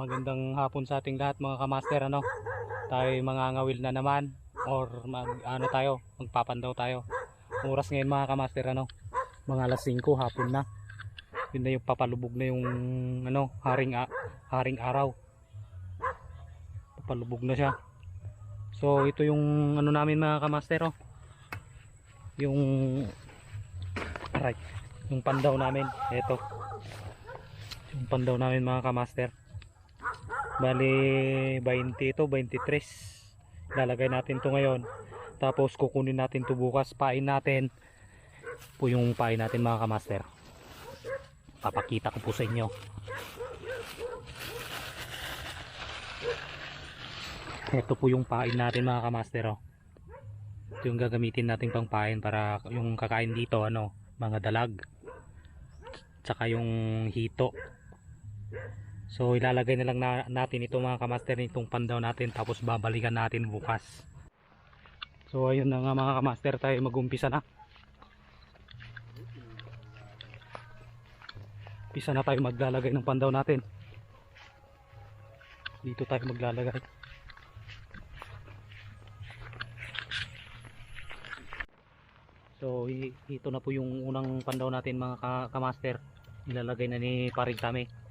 Magandang hapon sa ating lahat mga kamaster, ano. Tayo mangangawil na naman or magpapandaw tayo. Oras ngayon mga kamaster, ano, mga alas 5 hapon na. Yun na yung papalubog na yung haring araw. Papalubog na siya. So ito yung namin mga kamaster, oh. Yung yung pandaw namin. Ito. Yung pandaw namin mga kamaster. Bali 20 ito, 23. Lalagay natin to ngayon. Tapos kukunin natin to bukas. Pain natin po yung pain natin mga kamaster. Papakita ko po sa inyo. Ito po yung pain natin mga kamaster, oh. Ito yung gagamitin natin pang pain para yung kakain dito, mga dalag. Tsaka yung hito. So ilalagay na lang natin ito mga kamaster, itong pandaw natin, tapos babalikan natin bukas. So ayun na nga mga kamaster, tayo mag-umpisa na. Umpisa na tayo maglalagay ng pandaw natin. Dito tayo maglalagay. So ito na po yung unang pandaw natin mga kamaster. Ilalagay na ni Paring Tami.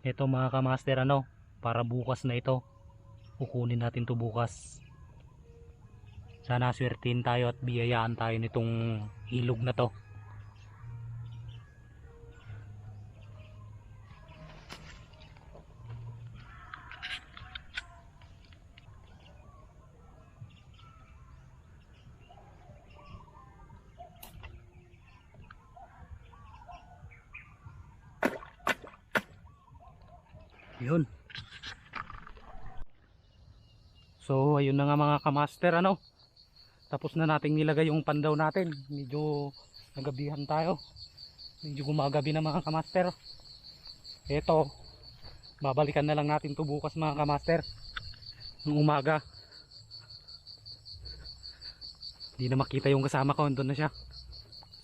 Ito mga kamaster, para bukas na ito. Kukunin natin to bukas. Sana swertin tayo at biyayaan tayo nitong ilog na to. Yun. So ayun na nga mga kamaster, tapos na nating nilagay yung pandaw natin. Medyo nagabihan tayo, medyo gumagabi na mga kamaster. Eto, babalikan na lang natin to bukas mga kamaster ng umaga. Hindi na makita yung kasama ko, andun na siya.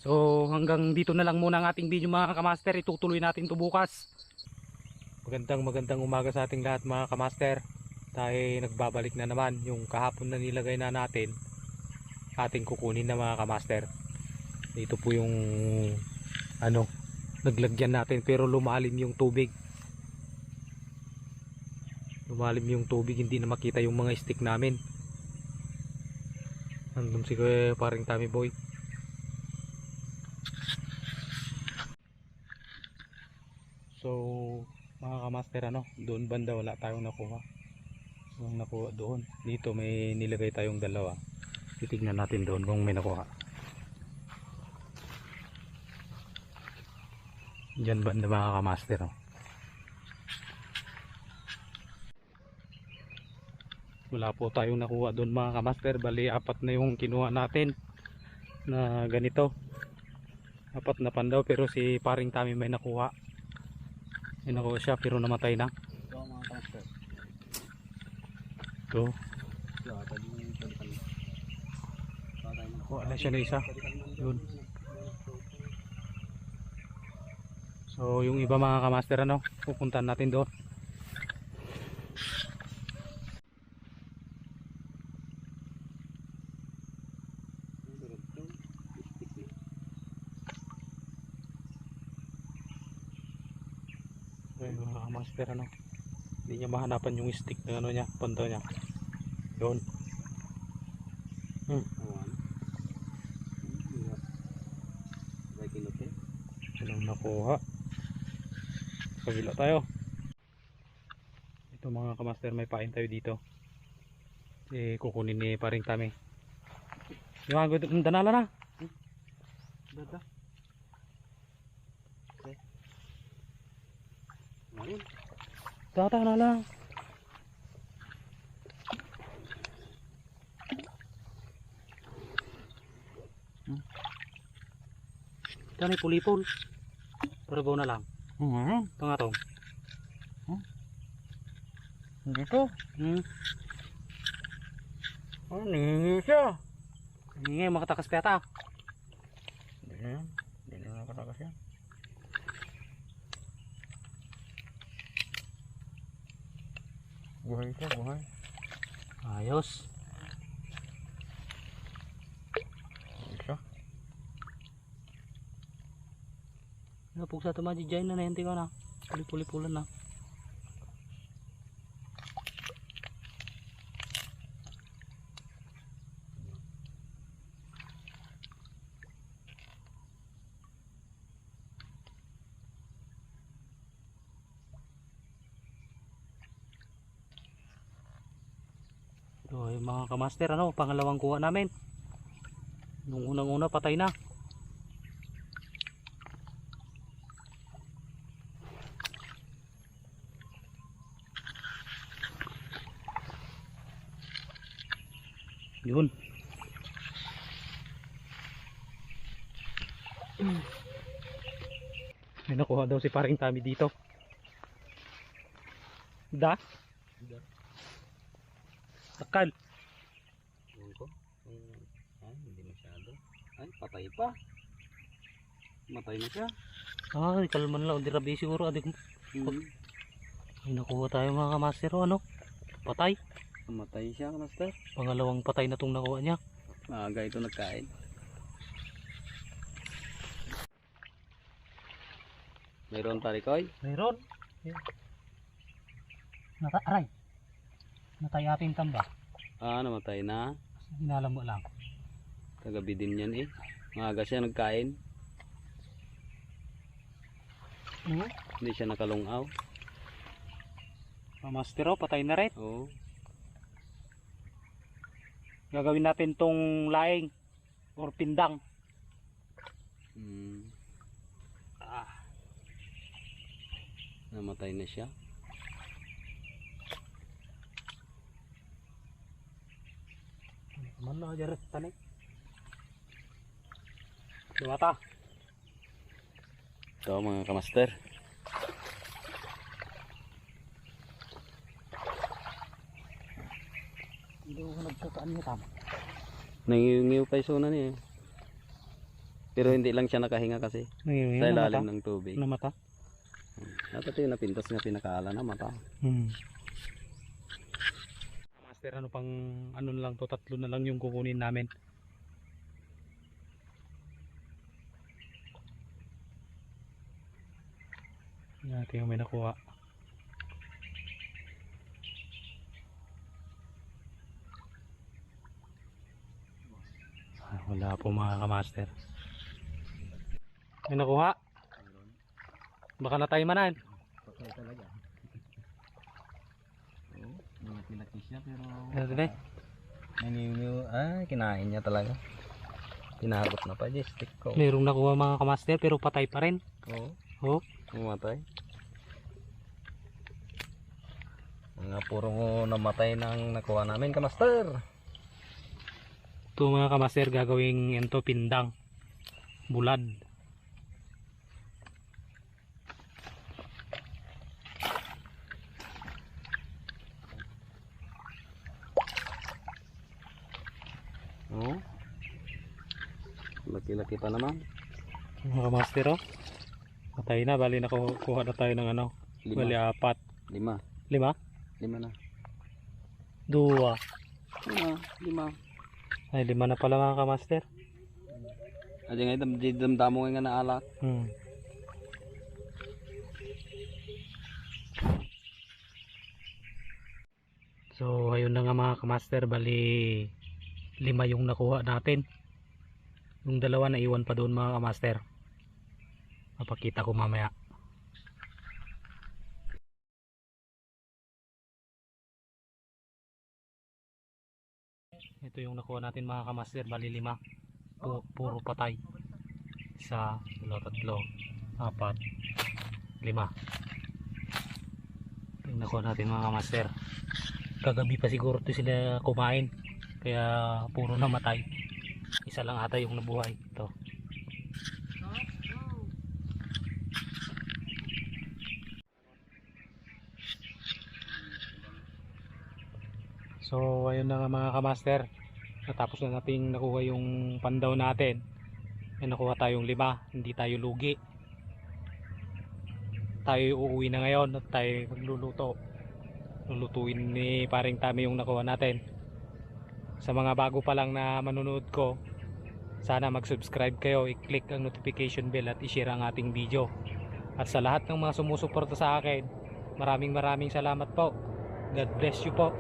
So hanggang dito na lang muna ang ating video mga kamaster. Itutuloy natin to bukas. Magandang umaga sa ating lahat mga kamaster. Tayo nagbabalik na naman. Yung kahapon na nilagay na natin, ating kukunin na mga kamaster. Ito po yung naglagyan natin, pero lumalim yung tubig. Lumalim yung tubig, hindi na makita yung mga stick namin. Nandun si Paring Tami Boy. So mga kamaster, doon banda wala tayong nakuha. Yung nakuha doon, dito may nilagay tayong dalawa. Titignan natin doon kung may nakuha. Diyan banda mga kamaster, wala po tayong nakuha doon mga kamaster. Bali apat na yung kinuha natin na ganito, apat na pandaw, pero si Paring Tami may nakuha. May nakuha siya pero namatay na. Ito mga kamaster. Ito. Wala siya na isa. Yun. So yung iba mga kamaster, pupuntahan natin doon. Ayun mga kamaster, hindi niya mahanapan yung stick na niya, pandaw niya. Yun. Walang nakuha. Kabila tayo. Ito mga kamaster, may pain tayo dito. Kukunin ni Paring Tami. Yung agad ng danala na. Dada. Okay. Ngayon. Tata na lang. Kani pulipol. Parabaw na lang. Ito nga to. Dito. Oh, nangingi siya. Hindi makatakas pa yata. Hindi na yan. Hindi na nakatakas yan. Buhay siya, buhay. Ayos. Isa. Napugsa ito mga dyan na nahinti ko na. Puli-puli-pulan na. So, yung mga kamaster, ano, pangalawang kuha namin. Nung unang-una patay na. Yun. May nakuha daw si paring Tami dito. Da? Takal. Ewan ko. Ay, hindi masyado. Ay, patay pa. Matay na siya. Ay, kalman lang. Hindi rabi siguro. Adik. Ay, nakuha tayo mga kamaster. Ano? Patay. Matay siya, master. Pangalawang patay na itong nakuha niya. Maaga ito nagkain. Mayroon tarikoy? Mayroon. Aray. Natay ating tamba. Ah, namatay na. Hinalam mo lang. Kagabi din yan eh. Maaga siya nagkain. Hindi siya nakalungaw. Kamaster, patay na rin. Oo. Gagawin natin tong laing or pindang. Namatay na siya. Mana jaret tanik. Dewata. Ito mga kamaster. Hindi ko nagsukaan niya tama. Nangiw-ngiw pa yung suna niya. Pero hindi lang siya nakahinga kasi. Sa ilalim ng tubig. Na mata. Dapat yung napintas niya pinakaala na mata. Master, ano pang ano na lang to, 3 na lang yung kukunin namin. Natin yung may nakuha. Wala po mga kamaster. May nakuha. Baka natay manan. Patay talaga. Oo, malaki-laki siya pero nangiw-ngiw. Ah, kinain niya talaga. Pinabot na pa dyan, stick ko. Mayroong nakuha mga kamaster pero patay pa rin. Oo, Oh. namatay. Mga puro namatay nang nakuha namin, kamaster. Ito mga kamaster, gagawing ento pindang. Bulad. Oo. Laki-laki pa naman. Mga kamaster, oh. Patay na, bali nakuha na tayo ng ano. Bali 4. 5. 5? 5 na. 2. 5. Ay, 5 na pala mga kamaster. Adi nga damdamo nga na alak. So, ayun na nga mga kamaster, bali 5 yung nakuha natin. Yung 2 na iwan pa doon mga kamaster. Papakita ko mamaya. Ito yung nakuha natin mga kamaster, bali 5. Puro patay. 1, 2, 3, 4, 5. Ito yung nakuha natin mga kamaster. Kagabi pa siguro ito sila kumain. Kaya puro namatay. Isa lang ata yung nabuhay. Ito. So ayun na nga mga kamaster. natapos na nating nakuha yung pandaw natin, may nakuha tayong 5, hindi tayo lugi. Tayo uuwi na ngayon at tayo magluluto. Lulutuin ni paring Tami yung nakuha natin. Sa mga bago pa lang na manunood ko, sana mag-subscribe kayo, i-click ang notification bell at i-share ang ating video. At sa lahat ng mga sumusuporta sa akin, maraming salamat po. God bless you po.